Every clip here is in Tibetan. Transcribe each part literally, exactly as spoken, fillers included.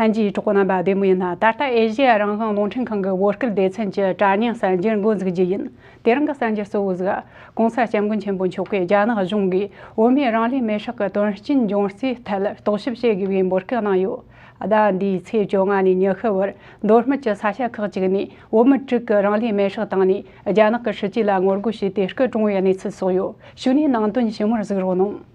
ལྷན་རྒྱས་གྲོགས་པོ་རྣམ་པ་བདེ་མོ་ཡིན་ན། ད་ལྟ་ཨེ་ཤེ་ཡ་རང་དབང་རླུང་འཕྲིན་ཁང་གི་བོད་སྐད་སྡེ་ཚན་གྱི་དྲ་བརྙན་གསར་འགྱུར་འགོ་འཛུགས་རྒྱུ་ཡིན། དེ་རིང་གི་གསར་འགྱུར་གཙོ་བོ་ཟིག ྋགོང་ས་ྋསྐྱབས་མགོན་ཆེན་པོ་མཆོག་གིས་རྒྱ་ནག་གཞུང་གིས་བོད་མིའི་རང་ལུས་མེར་སྲེག་གི་དོན་རྐྱེན་འབྱུང་རྩིས་ཐད་རྟོག་ཞིབ་བྱེད་དགོས་པའི་འབོད་སྐུལ་གནང་ཡོད། ཟླ་བ་འདིའི་ཚེས་བཅོ་ལྔ་ནས་ཉི་ཤུ་བར་མདོ་སྨད་ཀྱི་ས་ཆ་ཁག་ཅིག་ནས་བོད་མི་དྲུག་གི་རང་ལུས་མེར་སྲེག་བཏང་ནས་རྒྱ་ནག་གི་སྲིད་ཇུས་ལ་ངོ་རྒོལ་བྱས་ཏེ་སྐུ་གྲོངས་པའི་གནས་ཚུལ་སོགས་ཡོད། གཞུག་ནས་ནང་དོན་ཞིབ་མོར་གཟིགས་རོགས་གནང་།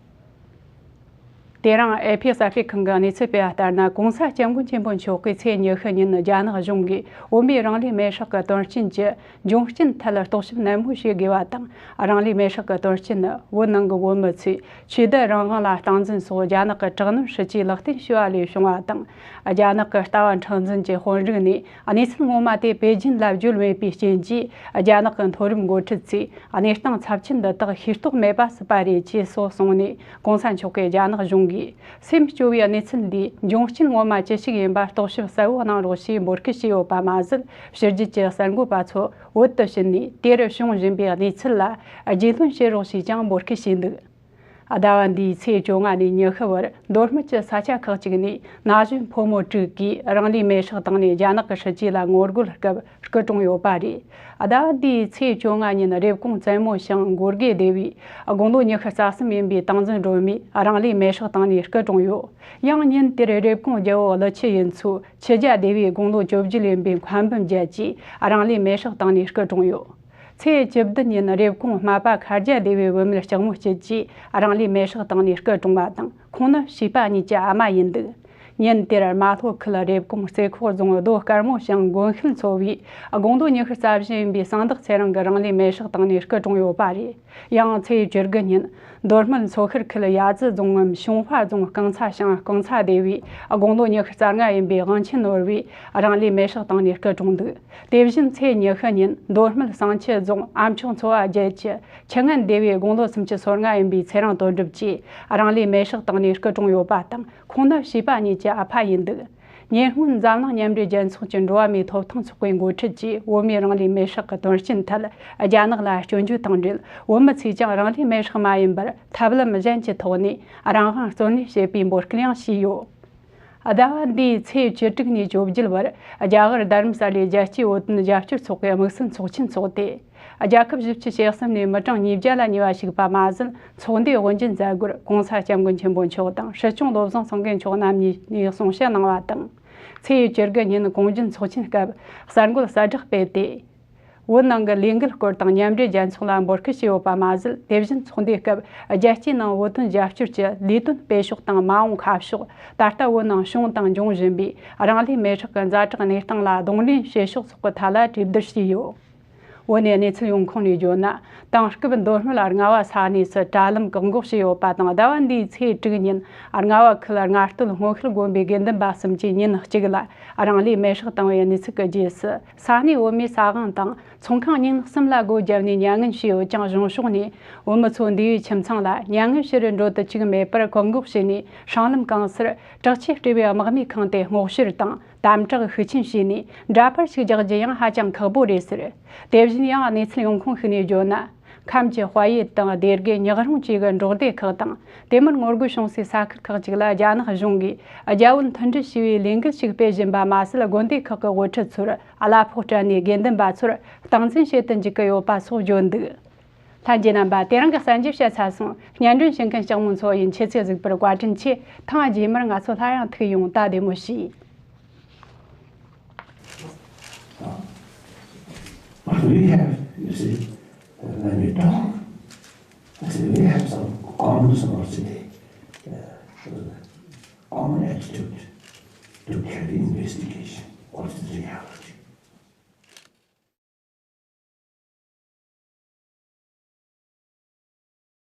དེ་རིང་ཨེ་ཕི་གསར་སྤེལ་ཁང་གི་གནས་ཚུལ་སྤེལ་བ་ལྟར་ན། ྋགོང་ས་ྋསྐྱབས་མགོན་ཆེན་པོ་མཆོག་གིས་ཚེས་ཉི་ཤུ་ཉིན་རྒྱ་ནག་གཞུང་གིས་བོད་མིའི་རང་ལུས་མེར་སྲེག་གི་དོན་རྐྱེན་གྱི་འབྱུང་རྐྱེན་ཐད་རྟོག་ཞིབ་ནན་མོ་བྱེད་དགོས་པ་དང་། རང་ལུས་མེར་སྲེག་གི་དོན་རྐྱེན་ནི་བོད་ནང་གི་བོད་མི་ཚོས་ཆོས་དད་རང་དབང་ལ་སྟངས་འཛིན་སོགས་རྒྱ་ནག་གི་དྲག་གནོན་སྲིད་ཇུས་ལག་བསྟར་བྱས་པ་ལས་བྱུང་བ་དང་། རྒྱ་ནག་གི་ལྟ་བ་མཁྲེགས་འཛིན་གྱི་དཔོན་རིགས་ནས་གནས་ཚུལ་ངོ་མ་དེ་པེ་ཅིན་ལ་བརྗོད་མེད་པའི་རྐྱེན་གྱིས། རྒྱ་ནག་གི་མཐོ་རིམ་འགོ་ཁྲིད་ཚོས་གནས་སྟངས་ཚབས་ཆེན་འདི་དག་ཤེས་རྟོགས་མེད་པ་སྲིད་པ་རེད་ཅེས་སོགས་གསུངས་ནས། ྋགོང་ས་མཆོག་གིས་རྒྱ་ནག་གཞུང་གིས་སེམས་སྐྱོ་བའི་གནས་ཚུལ་འདིའི་འབྱུང་རྐྱེན་ངོ་མ་ཅི་ཞིག་ཡིན་པ་རྟོག་ཞིབ་གསལ་བོ་གནང་རོགས་ཞེས་འབོད་སྐུལ་བྱས་ཡོད་པ་མ་ཟད། ཕྱི་རྒྱལ་གྱི་གསར་འགོད་པ་ཚོ་བོད་དུ་ཕྱིན་ནས་དེར་བྱུང་བཞིན་པའི་གནས་ཚུལ་ལ་རྒྱུས་ལོན་བྱེད་རོགས་ཞེས་ཀྱང་འབོད་སྐུལ་བྱས་འདུག་ཟླ་བ་འདིའི་ཚེས་བཅོ་ལྔ་ནས་ཉི་ཤུ་བར་མདོ་སྨད་ཀྱི་ས་ཆ་ཁག་ཅིག་ནས་ན་གཞོན་ཕོ་མོ་དྲུག་གིས་རང་ལུས་མེར་སྲེག་བཏང་ནས་རྒྱ་ནག་གི་སྲིད་ཇུས་ལ་ངོ་རྒོལ་སྐབས་སྐུ་གྲོངས་ཡོད་པ་རེད། ཟླ་བ་འདིའི་ཚེས་བཅོ་ལྔ་ཉིན་རེབ་གོང་བཙན་མོ་ཞང་མགོ་དགེ་སྡེ་བའི་དགུང་ལོ་ཉི་ཤུ་རྩ་གསུམ་ཡིན་པའི་བསྟན་འཛིན་སྒྲོལ་མས་རང་ལུས་མེར་སྲེག་བཏང་ནས་སྐུ་གྲོངས་ཡོད། ཡང་ཉིན་དེར་རེབ་གོང་རྒྱལ་པོ་ཀླུ་ཆུ་ཡུལ་ཚོའི་ཆུ་རྒྱ་སྡེ་བའི་དགུང་ལོ་བཅུ་བརྒྱད་ཡིན་པའི་མཁར་འབུམ་རྒྱལ་གྱིས་རང་ལུས་མེར་སྲེག་བཏང་ནས་སྐུ་གྲོངས་ཡོད། ཚེས་བཅུ་བདུན་ཉིན་རེབ་གོང་སྨད་པ་མཁར་རྒྱ་སྡེ་བའི་བུད་མེད་ལྕགས་མོ་སྐྱིད་ཀྱིས་རང་ལུས་མེར་སྲེག་བཏང་ནས་སྐུ་གྲོངས་པ་དང་། ཁོང་ནི་བྱིས་པ་གཉིས་ཀྱི་ཨ་མ་ཡིན་འདུག་ཉིན་དེར་རྨ་ལྷོ་ཁུལ་རེབ་གོང་རྩེ་ཁོག་རྫོང་རྡོ་དཀར་མོ་ཞང་དགོན་ཤུལ་ཚོ་བའི་དགུང་ལོ་ཉི་ཤུ་རྩ་བཞི་ཡིན་པའི་གསང་བདག་ཚེ་རིང་གིས་རང་ལུས་མེར་སྲེག་བཏང་ནས་སྐུ་གྲོངས་ཡོད་པ་རེད། ཡང་ཚེས་བཅུ་དགུ་ཉིན་མདོ་སྨད་མཚོ་ཤར་ཁུལ་ཡ་ཙི་རྫོང་ངམ་ཤོང་ཧྭ་རྫོང་རྐང་ཚ་ཞང་རྐང་ཚ་སྡེ་བའི་དགུང་ལོ་ཉི་ཤུ་རྩ་ལྔ་ཡིན་པའི་དབང་ཆེན་ནོར་བུས་རང་ལུས་མེར་སྲེག་བཏང་ནས་སྐུ་གྲོངས་འདུག་དེ་བཞིན་ཚེས་ཉི་ཤུ་ཉིན་མདོ་སྨད་བསང་ཆུ་རྫོང་ཨ་མཆོག་མཚོ་བ་བརྒྱད་ཀྱི་ཆུ་ངན་སྡེ་བའི་དགུང་ལོ་སུམ་ཅུ་སོ་ལྔ་ཡིན་པའི་ཚེ་རིང་དོན་གྲུབ་ཀྱིས་རང་ལུས་མེར་སྲེག་བཏང་ནས་སྐུ་གྲོངས་ཡོད་པ་དང་། ཁོང་ནི་བྱིས་པ་གཉིས་ཀྱི་ཨ་ཕ་ཡིན་འདུག་ཉེ་སྔོན་འཛམ་གླིང་མཉམ་འབྲེལ་རྒྱལ་ཚོགས་ཀྱི་འགྲོ་བ་མིའི་ཐོབ་ཐང་ཚོགས་པའི་འགོ་ཁྲིད་ཀྱིས་བོད་མིའི་རང་ལུས་མེར་སྲེག་གི་དོན་རྐྱེན་ཐད་རྒྱ་ནག་ལ་སྐྱོན་བརྗོད་དང་འབྲེལ། བོད་མི་ཚོས་ཀྱང་རང་ལུས་མེར་སྲེག་མ་ཡིན་པར་ཐབས་ལམ་གཞན་གྱི་ཐོག་ནས་རང་དབང་རྩོད་ལེན་བྱེད་པའི་འབོད་སྐུལ་ཡང་བྱས་ཡོད། ཟླ་བ་འདིའི་ཚེས་བཅུ་དྲུག་ནས་བཅོ་བརྒྱད་བར་རྒྱ་གར་རྡ་རམ་ས་ལའི་རྒྱལ་སྤྱིའི་བོད་དོན་རྒྱབ་སྐྱོར་ཚོགས་པའི་དམིགས་བསལ་ཚོགས་ཆེན་འཚོགས་ཏེ། རྒྱལ་ཁབ་བཞི་བཅུ་ཞེ་གསུམ་ནས་མི་གྲངས་ཉིས་བརྒྱ་ལ་ཉེ་བ་ཞུགས་པ་མ་ཟད། ཚོགས་འདུའི་དབུ་འབྱེད་མཛད་སྒོར་༧གོང་ས་༧སྐྱབས་མགོན་ཆེན་པོ་མཆོག་དང་སྲིད་སྐྱོང་བློ་བཟང་སེང་གེ་མཆོག་རྣམ་གཉིས་ནས་གསུང་བཤད་གནང་བ་དང་། ཚེས་བཅུ་དགུ་ཉིན་གུང་རྒྱུན་ཚོགས་ཆེན་སྐབས་གསར་འགོད་གསལ་བསྒྲགས་སྤེལ་ཏེ། བོད་ནང་གི་ལས་འགུལ་སྐོར་དང་མཉམ་འབྲེལ་རྒྱལ་ཚོགས་ལ་འབོད་སྐུལ་བྱས་ཡོད་པ་མ་ཟད། དེ་བཞིན་ཚོགས་འདུའི་སྐབས་རྒྱལ་སྤྱིའི་ནང་བོད་དོན་རྒྱབ་སྐྱོར་གྱི་ལས་དོན་སྤེལ་ཕྱོགས་དང་མ་འོངས་ཁ་ཕྱོགས། ད་ལྟ་བོད་ནང་བྱུང་དང་འབྱུང་བཞིན་པའི་རང་ལུས་མེར་སྲེག་གི་ཛ་དྲག་གནས་སྟངས་ལ་གདོང་ལེན་བྱེད་ཕྱོགས་སོགས་ཀྱི་ཐད་ལ་གྲོས་བསྡུར་བྱས་ཡོད། བོད་ནས་གནས་ཚུལ་ཡོང་ཁུངས་ནས་བརྗོད་ན། དེང་སྐབས་མདོ་སྨད་རྔ་བ་ས་གནས་སུ་དྲ་ལམ་བཀག་འགོག་བྱས་ཡོད་པ་དང་། ཟླ་བ་འདིའི་ཚེས་དྲུག་ཉིན་རྔ་བ་ཁུལ་རྔ་སྟོད་སྔོ་ཤུལ་དགོན་པའི་དགེ་འདུན་པ་གསུམ་གྱིས་ཉིན་གཅིག་ལ་རང་ལུས་མེར་སྲེག་བཏང་བའི་གནས་ཚུལ་གྱི་རྗེས་སུ། ས་གནས་བོད་མིའི་ས་དབང་དང་ཚོང་ཁང་ཉིན་གསུམ་ལ་སྒོ་བརྒྱབ་ནས་མྱ་ངན་བྱས་ཡོད་ཀྱང་། གཞུང་ཕྱོགས་ནས་བོད་མི་ཚོ་འདས་པའི་ཁྱིམ་ཚང་ལ་མྱ་ངན་ཕྱིར་འགྲོ་དུ་བཅུག་མེད་པར་བཀག་འགོག་བྱས་ནས། སྲང་ལམ་གང་སར་དྲག་ཆས་སྤྲས་པའི་དམག་མིས་ཁེངས་ཏེ་སྔོག་བཤེར་དང་དམ་དྲག་ཤུགས་ཆེན་བྱས་ནས། འདྲ་པར་ཞིག་རྒྱག་རྒྱུ་ཡང་ཧ་ཅང་ཁག་པོ་རེད་ཟེར། དེ་བཞིན་ཡང་གནས་ཚུལ་ཡོང་ཁུངས་ཤིག་ནས་བརྗོད་ན། ཁམས་ཀྱི་དཔལ་ཡུལ་དང་སྡེ་དགེ་ཉག་རོང་བཅས་ཀྱི་འབྲོག་སྡེ་ཁག་དང་། དེ་མིན་ངོ་རྒོལ་བྱུང་སའི་ས་ཁུལ་ཁག་ཅིག་ལ་རྒྱ་ནག་གཞུང་གིས་རྒྱ་བོད་མཐུན་སྒྲིལ་ཞེས་པའི་ལས་འགུལ་ཞིག་སྤེལ་བཞིན་པ་མ་ཟད། དགོན་སྡེ་ཁག་གི་དབུ་ཁྲིད་ཚོར་གླ་ཕོགས་སྤྲད་ནས་དགེ་འདུན་པ་ཚོར་སྟངས་འཛིན་བྱེད་དུ་འཇུག་གི་ཡོད་པ་སོགས་བརྗོད་འདུག་ལྷན་རྒྱས་རྣམ་པ། དེ་རིང་གི་གསར་འགྱུར་བཤད་ཚར་སོང་། སྙན་སྒྲོན་ཞུ་མཁན་ལྕགས་མོ་མཚོ་ཡིན། ཁྱེད་ཚོས་གཟིགས་པར་བཀའ་དྲིན་ཆེ། ཐེངས་རྗེས་མར་ང་ཚོ་སླར་ཡང་ཐུག་ཡོང་། ད་བདེ་མོ་བྱོས། But we have, you see, when we talk, I say we have some common sort of, uh, common attitude to carry investigation. What is the reality?